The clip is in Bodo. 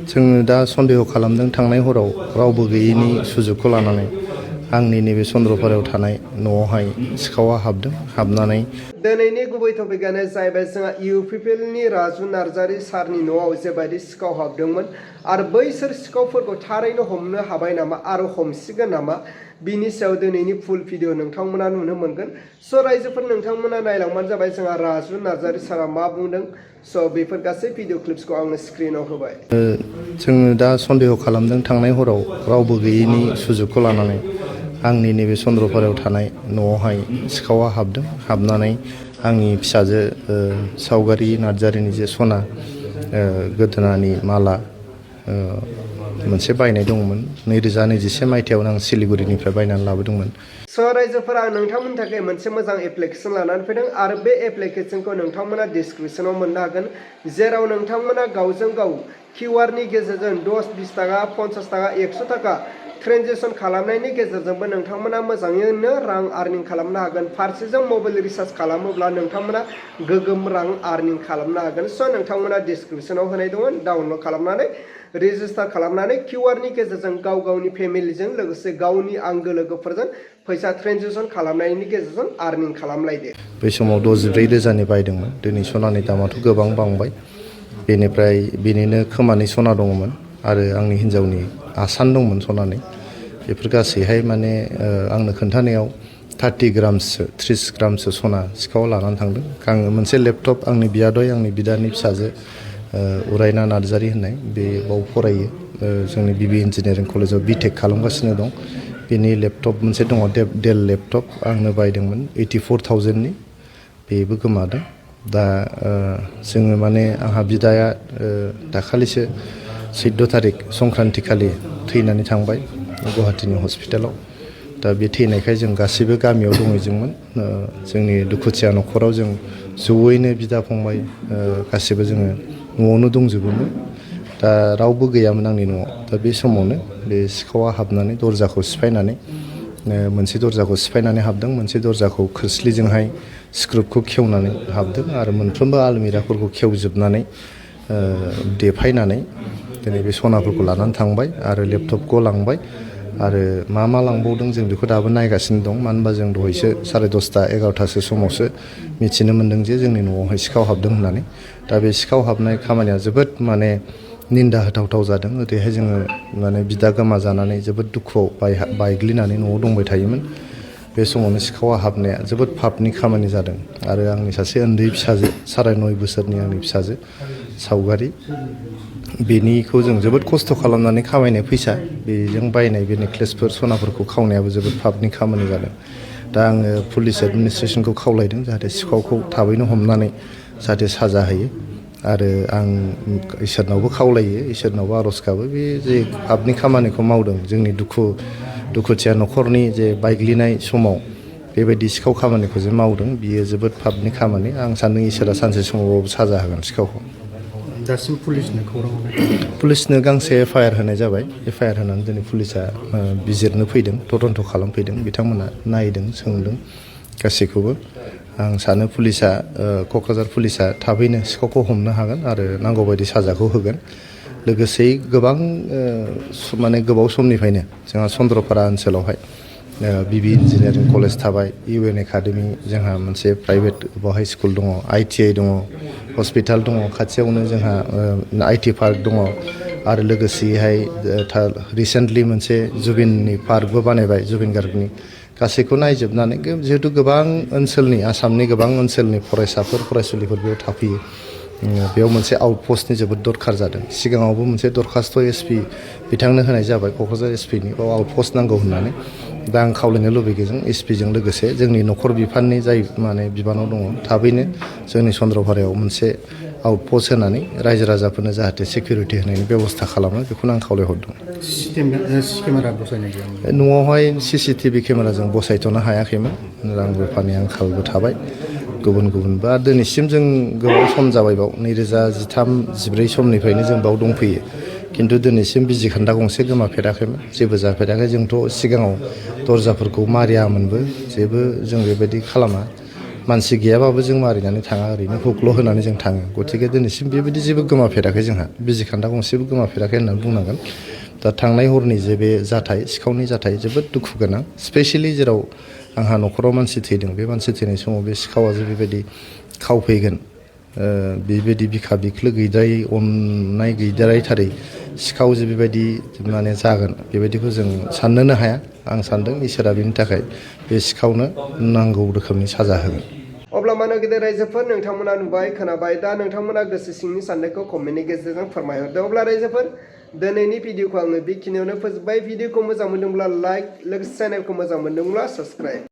जोङो दा सन्देह खालामदों थांनाय हराव रावबो गैयैनि सुजुगखौ लानानै आंनि नैबे चन्द्रपारायाव थानाय न'आवहाय सिखावा हाबनानै दिनैनि गुबै टपिकआनो जाहैबाय जोंहा इउपिपिएलनि राजु नार्जारि सारनि न'आव जेबायदि सिखाव हाबदोंमोन आरो बैसोर सिखावफोरखौ थारैनो हमनो हाबाय नामा आरो हमसिगोन नामा बिनि सायाव दिनैनि फुल भिडिअ नोंथांमोना नुनो मोनगोन। स' रायजोफोर नोंथांमोना नायलांबानो जाबाय जोंहा राजु नार्जारि सारा मा बुंदों। स' बेफोर गासै भिडिअ क्लिप्सखौ आङो स्क्रिनाव होबाय। जोङो दा सन्देह खालामदों थांनाय हराव रावबो गैयैनि सुजुगखौ लानानै आंनि नैबे चन्द्रपारायाव थानाय न'आवहाय सिखावा हाबनानै आंनि फिसाजो सावगारि नार्जारिनि जे सना गोदोनानि माला मोनसे बायनाय दंमोन 2021 मायथाइयावनो आं सिलिगुरिनिफ्राय बायनानै लाबोदोंमोन। स' रायजोफोरा आं नोंथांमोननि थाखाय मोनसे मोजां एप्लिकेसन लानानै फैदों आरो बे एप्लिकेसनखौ नोंथांमोना डिसक्रिपसनाव मोननो हागोन, जेराव नोंथांमोना गावजों गाव किउआरनि गेजेरजों 10, 20 थाखा, 50 थाखा, 100 थाखा ट्रेनजेक्सन खालामनायनि गेजेरजोंबो नोंथांमोना मोजाङैनो रां आर्निं खालामनो हागोन। फारसेजों मबाइल रिचार्ज खालामोब्ला नोंथांमोना गोगोम रां आर्निं खालामनो हागोन। स' नोंथांमोना डिसक्रिपसनाव होनाय दङ, डाउनलड खालामनानै रेजिस्टार खालामनानै किउआरनि गेजेरजों गावनि फेमिलिजों लोगोसे गावनि आंगो लोगोफोरजों फैसा ट्रेनजेक्सन खालामनायनि गेजेरजों आर्निं खालामलायदो। बै समाव 64,000नि बायदोंमोन। दिनै सनानि दामाथ' गोबां बांबाय। बेनिफ्राय बेनिनो खोमानि सना दङमोन आरो आंनि हिन्जावनि आसान दंमोन सनानि। बेफोर गासैहाय माने आंनो खोन्थानायाव 30 ग्रामसो 30 ग्रामसो सना सिखावा लानानै थांदों। आङो मोनसे लेपटप आंनि बियादै आंनि बिदानि फिसाजो उरायना नार्जारि होननाय बे बाव फरायो, जोंनि बिबि इन्जिनियारिं कलेजाव बिटेक खालामगासिनो दं। बेनि लेपटप मोनसे दङ डेल लेपटप आंनो बायदोंमोन 84,000नि, बेबो गोमादों। दा जोङो माने आंहा बिदाया दाखालिसो 14 थारिख संक्रान्ति खालि थैनानै थांबाय गुवाहाटीनि हस्पिटालाव। दा बे थैनायखाय जों गासैबो गामियाव दंहैजोंमोन। जोंनि दुखुथिया न'खराव जों जयैनो बिदा फंबाय गासिबो जोङो न'आवनो दंजोबोमोन। दा रावबो गैयामोन आंनि न'आव। दा बे समावनो बे सिखावा हाबनानै दरजाखौ सिफायनानै मोनसे दरजाखौ सिफायनानै हाबदों, मोनसे दरजाखौ खोरस्लिजोंहाय स्क्रुपखौ खेवनानै हाबदों आरो मोनफ्रोमबो आलमिराफोरखौ खेवजोबनानै देफायनानै दिनै बे सनाफोरखौ लानानै थांबाय आरो लेपटपखौ लांबाय आरो मा लांबावदों जों बेखौ दाबो नायगासिनो दं। मानो होनबा जों दहायसो 10:30, 11थासो समावसो मिथिनो मोन्दों जे जोंनि न'आवहाय सिखाव हाबदों होननानै। दा बे सिखाव हाबनाय खामानिया जोबोद माने निन्दा होथावथाव जादों। ओरैहाय जोङो माने बिदा गोमाजानानै जोबोद दुखुआव बायग्लिनानै न'आव दंबाय थायोमोन। बे समावनो सिखावा हाबनाया जोबोद पापनि खामानि जादों आरो आंनि सासे उन्दै फिसाजो 9.5 बोसोरनि आंनि फिसाजो सावगारि, बेनिखौ जों जोबोद खस्थ' खालामनानै खामायनाय फैसा, बेजों बायनाय बे नेक्लेसफोर सनाफोरखौ खावनायाबो जोबोद पापनि खामानि जादों। दा आङो पुलिस एडमिनिस्ट्रेसनखौ खावलायदों जाहाथे सिखावखौ थाबैनो हमनानै जाहाथे साजा होयो आरो आं इसोरनावबो खावलायो, इसोरनावबो आर'ज गाबो बे जे पापनि खामानिखौ मावदों जोंनि दुखुथिया न'खरनि जे बायग्लिनाय समाव बेबायदि सिखाव खामानिखौ जे मावदों बियो जोबोद पापनि खामानि। आं सान्दों इसोरा सानसे समावबाबो साजा होगोन सिखावखौ। दासिम पुलिसनो खौरां हरनाय? पुलिसनो गांसे एफआइआर होनाय जाबाय। एफआइआर होनानै दिनै पुलिसा बिजिरनो फैदों, तदन्त खालामफैदों। बिथांमोना नायदों, सोंदों गासैखौबो। आं सानो पुलिसा क'क्राझार पुलिसा थाबैनो सिखावखौ हमनो हागोन आरो नांगौबायदि साजाखौ होगोन। लोगोसेयै गोबां माने गोबाव समनिफ्रायनो जोंहा चन्द्रपारा ओनसोलावहाय बिबि इन्जिनियारिं कलेज थाबाय, इउएन एकाडेमि, जोंहा मोनसे प्राइभेट बावहाय स्कुल दङ, ITI दङ, हस्पिटाल दङ, खाथियावनो जोंहा IT पार्क दङ आरो लोगोसेयैहाय रिसेन्टलि मोनसे जुबिननि पार्कबो बानायबाय, जुबिन गार्गनि। गासैखौ नायजोबनानै जिहेतु गोबां ओनसोलनि, आसामनि गोबां ओनसोलनि फरायसाफोर फरायसुलिफोर बेयाव थाफैयो, बेयाव मोनसे आउटपस्टनि जोबोद दरखार जादों। सिगाङावबो मोनसे दरखास्त SP बिथांनो होनाय जाबाय, क'क्राझार SPनि बाव आउटपस्ट नांगौ होननानै। दा आं खावलायनो लुबैदों SPजों लोगोसे जोंनि न'खर बिफाननि जाय माने बिबानाव दङ थाबैनो जोंनि चन्द्रपारायाव मोनसे आउटपस्ट होनानै रायजो राजाफोरनो जाहाथे सिकिउरिटि होनायनि बेब'स्था खालामो, बेखौनो आं खावलायहरदों। CCTV केमेरा बसायनाय गैयामोन? न'आवहाय CCTV केमेरा जों बसायथ'नो हायाखैमोन, रां रुफानि आंखालबो थाबाय गुबुन बा दिनैसिम जों गोबाव सम जाबाय बाव 2013-14 समनिफ्रायनो जों बाव दंफैयो, खिन्थु दिनैसिम बिजि खोन्दा गंसे गोमाफेराखैमोन, जेबो जाफेराखै। जोंथ' सिगाङाव दरजाफोरखौ मारियामोनबो, जेबो जों बेबायदि खालामा। मानसि गैयाबाबो जों मारिनानै थाङा ओरैनो हुकल' होनानै जों थाङो गतिके दिनैसिम बेबायदि जेबो गोमाफेराखै जोंहा बिजिखान्दा गंसेबो गोमाफेराखै होननानै बुंनांगोन दा थांनाय हरनि जे बे जाथाय सिखावनि जाथाय जोबोद दुखु गोनां स्पेसियेलि जेराव आंहा न'खराव मानसि थैदों बे मानसि थैनाय समाव बे सिखावा जे बेबायदि खावफैगोन बेबायदि बिखा बिख्लो गैद्रायै अननाय गैद्रायथारै सिखाव जे बेबायदि माने जागोन बेबायदिखौ जों साननोनो हाया आं सानदों इसोरा बेनि थाखाय बे सिखावनो नांगौ रोखोमनि साजा होगोन अब्ला मानो गेदेर रायजोफोर नोंथांमोना नुबाय खोनाबाय दा नोंथांमोना गोसो सिंनि साननायखौ कमेन्टनि गेजेरजों फोरमायहरदो अब्ला रायजोफोर दिनैनि भिडिअखौ आङो बेखिनियावनो फोजोबबाय भिडिअखौ मोजां मोनदोंब्ला लाइक लोगोसे चेनेलखौ मोजां मोनदोंब्ला साबस्क्राइब